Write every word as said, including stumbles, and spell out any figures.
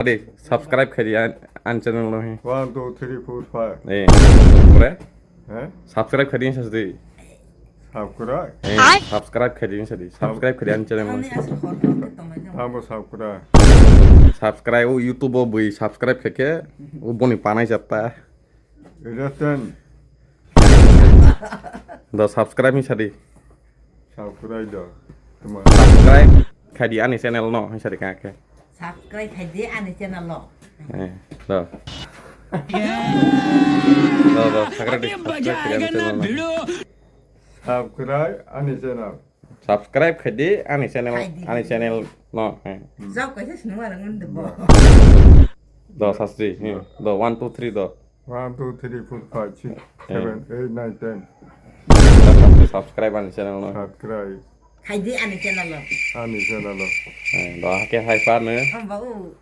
Adi, subscribe khaidi an, an channel no hi. One, two, three, four, five. Eh, ore? Eh? Subscribe khaidi sa di. Subscribe? Eh, subscribe khaidi sa di. Subscribe khaidi an channel no. Ani asa hor hor ke tong na jang. Amo subscribe. Subscribe o YouTube o bui subscribe khaikhe o boni panai jatta. Ratan. Do subscribe hinsa di. Subscribe do. Tuma. Subscribe khaidi ani channel no hinsa di kake. Subscribe khaidi ani channel no. Eh, do. Do, do, subscribe di, subscribe khaidi ani channel no. Subscribe ani channel. Subscribe khaidi ani channel, khaidi. Ani channel no. Eh. Jab kaisa sinung arang ngun de bo. Do sastri, eh. Do one, two, three do. One, two, three, four, five, six, eh, seven, eight, nine, ten. Subscribe ani channel no. Subscribe. Khaidi ani channel no. Ani channel no. Eh, do hake hai pa no. Amba u.